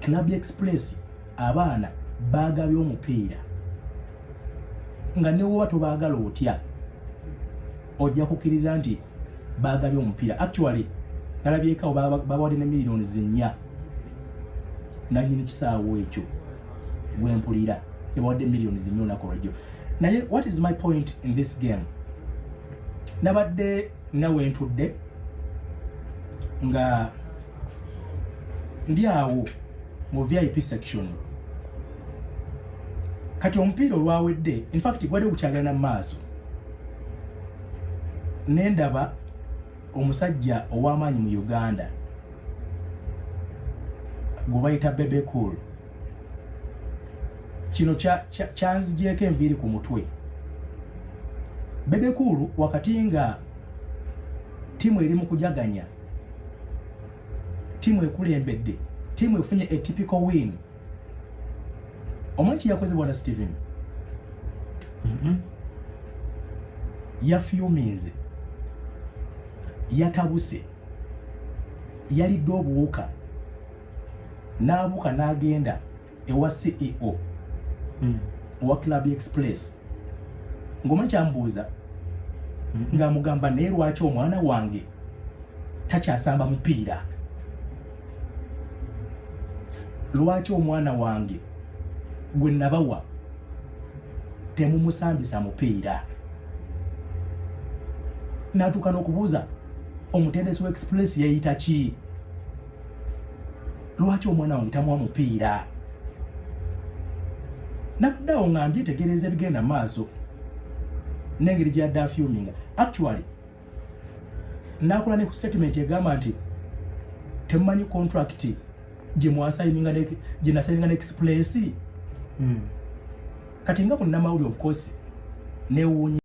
Club Express abaana bagabye omupiira nga newoba tobaagala otya, ojja kukkiriza nti bagabye omupiira. Actually nalabyekawo babawadde ne miliyoni 4, nanyini kisaawo ekyo gwempulira yabawadde miliyoni 4 olunaku olwajjo. Naye what is my point in this game? Nabadde nawe ntudde nga ndi awo mu VIP section. Kati omupiira olwawedde, infact gwadde gukyagenda mu maaso, nendaba omusajja ow'amaanyi mu Uganda gwe bayita Bebe Cool. Kino kyanzigyeko enviiri ku mutwe. Bebe Cool, wakati nga ttiimu eri mu kujaganya, ttiimu ekulembedde, ttiimu efunye a typical win, omanyi kiyakoze, bwana Steven? Yafuminze, yatabuse, yalidde obuwuka n'abuuka n'agenda ewa CEO owa Club Express. Ng'omanyi kyambuuza? Ng'amugamba, "Naye lwaki omwana wange takyasamba mupiira? Lwaki omwana wange gwe nabawa temumusambisa mupiira?" N'atuuka n'okubuuza omutendesi wa Express yayita ki, "Lwaki omwana wange tamuwa mupiira?" Nabadde awo nga mbyetegereza ebigenda mu maaso n'engeri gyadde afuminga. Actually nakola ne ku statement egamba nti temumanyi contract gye mwasayininga, gye nasayininga ne Express. Kati nga munnamawulire, of course newuunya.